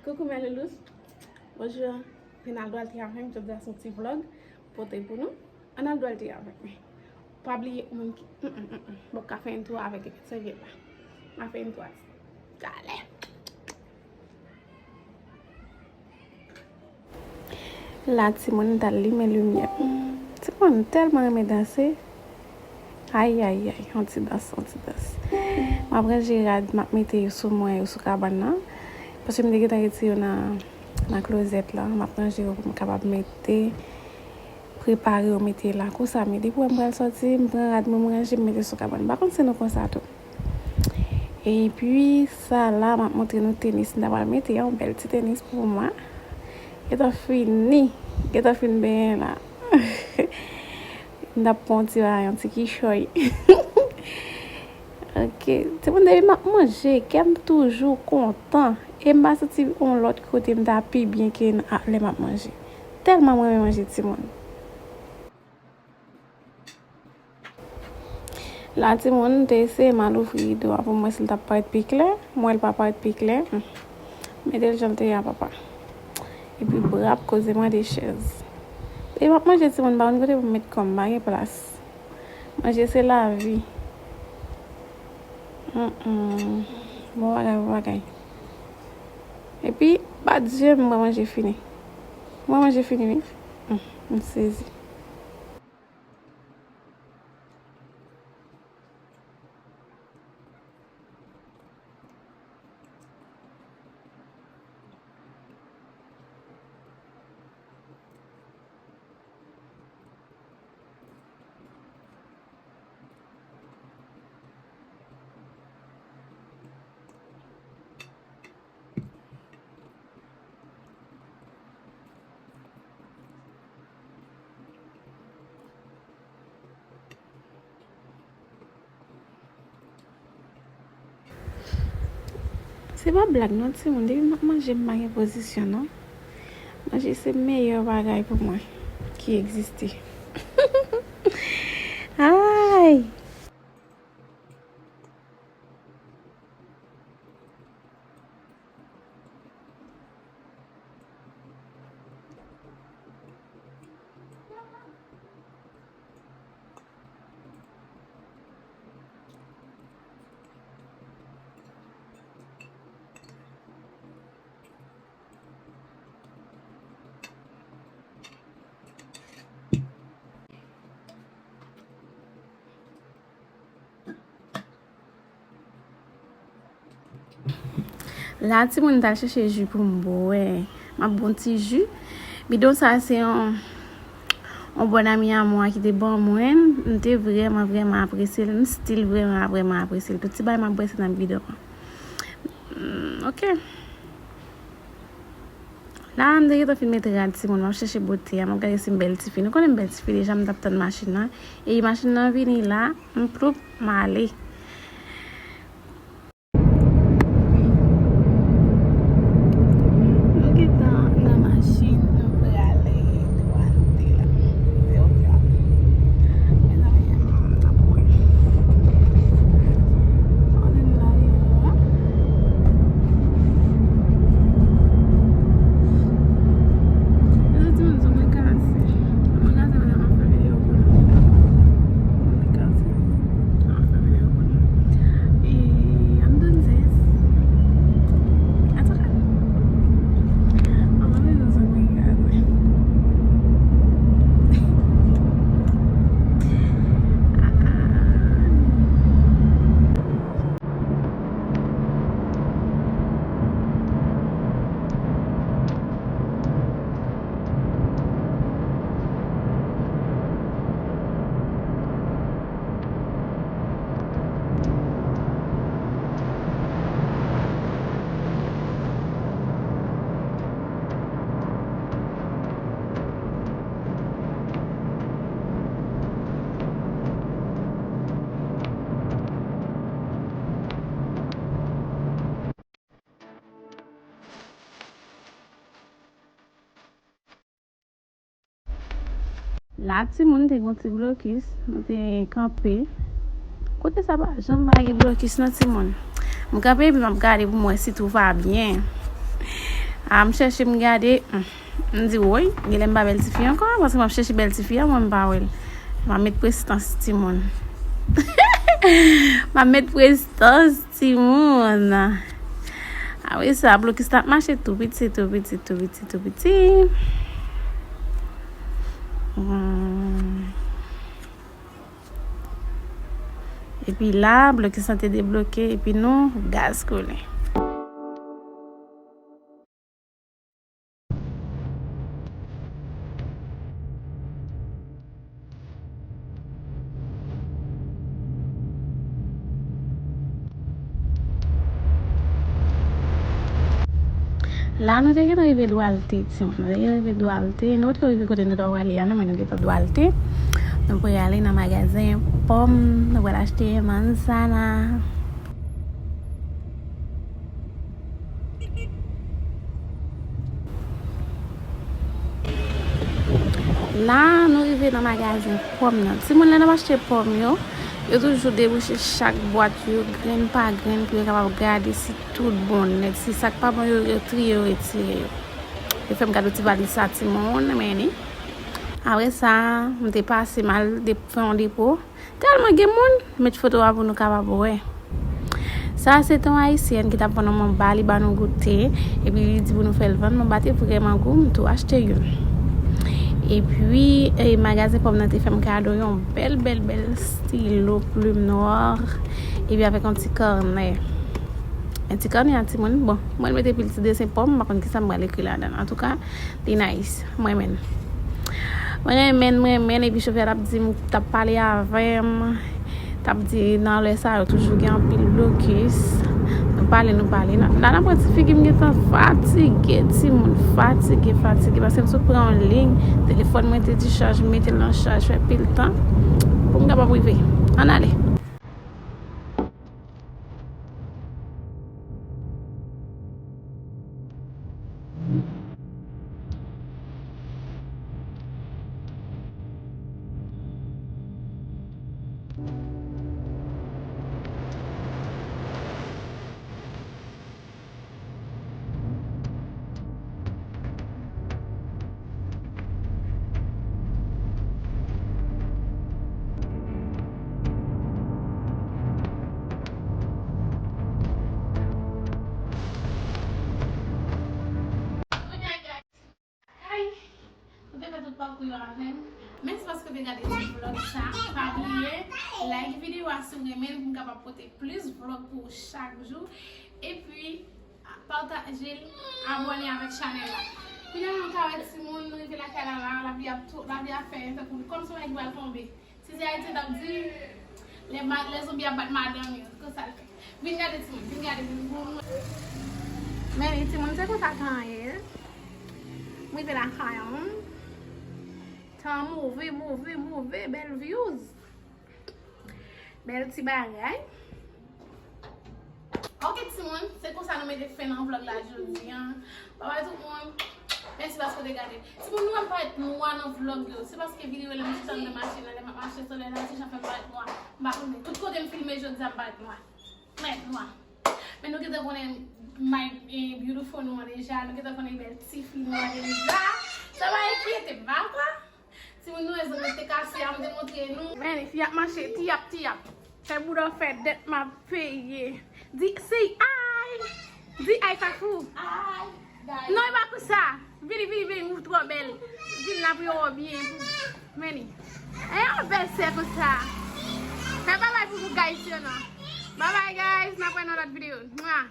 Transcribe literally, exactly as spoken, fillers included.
Coucou mes loulous. Bonjou. Vin al dwalte avè m, jodi a se yon ti vlog pote pou nou. Ann al dwalte avè m. Pa bliye ou menm ki, mm, mm, mm, mm. Bon, ka fè yon tou avèk sèvyèt la. Ma fè yon tou. Talè. La, timoun, m t al limen limyè. Timoun, m tèlman renmen danse. Ay, ay, ay, yon ti dans, yon ti dans. M ap ranje rad, m ap mete yo sou mwen, yo sou kabann nan. Paske m te gentan retire yo nan, nan klozèt la. M ap ranje yo pou m kapab mete, prepare yo, mete la. Konsa, men depi w wè m pral sòti, m pran rad mwen, m ranje, m mete sou kabann. M pa konn si nou konsa tou. Epi, sa la, m ap montre nou tenis m ta pral mete, yon bèl ti tenis pou mwen. Gentan fini, gentan fin benyen la. M t ap pran yon ti bagay, yon ti kichòy. Ok, timoun, depi m ap manje, kè m toujou kontan. E m pa santi yon lòt kote m ta pi byen ke n-, a, lè m ap manje. Tèlman mwen renmen manje, timoun. La, timoun, m te eseye m al ouvri rido a pou m wè si l t ap parèt pi klè. M wè l pa parèt pi klè. Hmm. Mete l jan l te ye a, papa. Epi bra ap koze mwen de chèz. E m ap manje, timoun, m pa konn kote pou m met kò m, m pa gen plas. Manje se lavi. Mm, mm. Bon bagay, bon bagay. Epi, bat je m, mwen manje fini. Mwen manje fini, wi. Mm, m sezi. Se pa blag non, timoun. Depi m ap manje, m pa gen pozisyon non. Manje se meyè bagay pou mwen ki egziste. Ay! La, timoun, m t al chèche ji pou m bwè. M ap bwè yon ti ji. Bidon sa, se yon, yon bòn ami a mwen ki te ban mwen. M te vrèman, vrèman apresye l. M still vrèman, vrèman apresye l. Tout ti bagay m ap bwè, se nan bidon an. Mm, ok. La, m te gentan fin met rad, timoun. M ap chèche bote a. M ap gade si m bèl tifi. Nou konnen m bèl tifi deja, m t ap tann machin nan. E machin nan vini la, m ploup, m ale. Nou gentan nan machin, nou prale dwalte la. Se ok la. Mezanmi, n ap wè. Kote nou la ye a? Mezanmi, timoun, zong mwen kase. Mwen kase, mwen ap fè videyo pou nou. Mwen kase. Mwen ap fè videyo pou nou. E, ann tann zis. Atouka, ann tann zis mwen kase. La, timoun, te gen yon ti blokis, nou te kanpe. Kote sa pa janm pa gen blokis non, timoun. M kanpe epi m ap gade pou m wè si tout va byen. A, m chèche, m gade. Hmm. M di, woy, genlè m pa bèl tifi ankò, paske m ap chèche bèl tifi a, mwen m pa wè l. M ap met prestans, timoun. M ap met prestans, timoun. Apre sa, blokis la ap mache tou piti, tou piti, tou piti, tou piti. Hmm. Epi la, blokis lan te debloke, epi nou gaz koule. La, nou te gentan rive Dwalte, timoun. Nou te gentan rive Dwalte. Nou te rive kote nou ta prale a, non, men nou gentan Dwalte. Nou prale nan magazen pòm. Nou pral achte manzana. La, nou rive nan magazen pòm nan. Timoun, lè n ap achte pòm yo, yo toujou debouche chak bwat yo, grenn pa grenn, pou yo kapab gade si tout bon nèt. Si sa k pa bon yo, yo triye, yo retire yo. Yo fè m gade ti valiz sa, timoun, men ni. Apre sa, m te pase m al de-, fè yon depo. Tèlman gen moun, met foto a pou nou kapab wè. Sa a se ton ayisyèn ki t ap vann yon manba, li ba nou goute, epi li di pou nou fè l vann, manba te vrèman gou, m tou achte youn. Epi, e, magazen pòm nan te fè m kado yon bèl, bèl, bèl stilo plim nwa, epi avèk yon ti kanè. Yon ti kanè a timoun, bon, mwen mete pil ti desen pòm, m pa konn kisa m pral ekri ladan. Antouka, li nice. Mwen menm. Mwen renmen, mwen renmen, epi chofè t ap di m, t ap pale avè m, t ap di nan lè sa yo toujou gen anpil blokis. Nou pale, nou pale. Nan, nan, nan pran ti figi m gentan fatige, timoun, fatige, fatige. Paske m sot pran yon liy, telefòn mwen te dichaj, m mete l nan chaj, fè pil tan pou m kapab rive. Ann ale. Ay, nou te fè tout pakou yo avè m. Mèsi paske w te gade ti vlog sa. Pa bliye, like videyo a si w renmen l pou m kapab pote plis vlog pou ou chak jou. Epi, pataje l, abòne avèk chanèl la. Kounye a nou ka wè timoun, nou rive lakay la la, lapli ap tou, lapli ap fè tankou kòmsi yon nèg pral tonbe. Si se Ayiti, t ap di, lè ma-, lè zonbi ap bat madanm yo, se konsa l fè. Vin gade timoun, vin gade, vin gade. Men timoun, se konsa tan ye. M rive lakay an. Tan move, move, move, bèl views. Bèl ti bagay. Ok, timoun, se konsa nou mete fen nan vlog la jodi a. Babay tout moun. Mèsi paske w te gade. Timoun, nou wè m parèt nwa nan vlog yo. Se paske videyo lè m sot nan machin nan, lè m ap mache solèy la, ti jan fè m parèt nwa. M pa konnen. Tout kote m filme jodi a, m parèt nwa. Mèt nwa. Men nou gentan konnen my, eh, beautiful nou an deja. Nou gentan konnen bèl ti fi nou an deja. Sa pa enkyete m, pa kwè. Timoun, nou wè zanmi te kase a, m te montre nou. Men fi ap mache, tiyap, tiyap. Fè bouda w fè dèt m ap peye. Di, say hi. Di hi, Fafou. Hi, guys. Non, e pa konsa. Vini, vini, vini, ou twò bèl. Vin la pou yo wè w byen. Vini. E yon bèl sè konsa. Fè babay pou, pou guys yo non. Bye bye, guys. N ap wè nan lòt videyo. Mwa.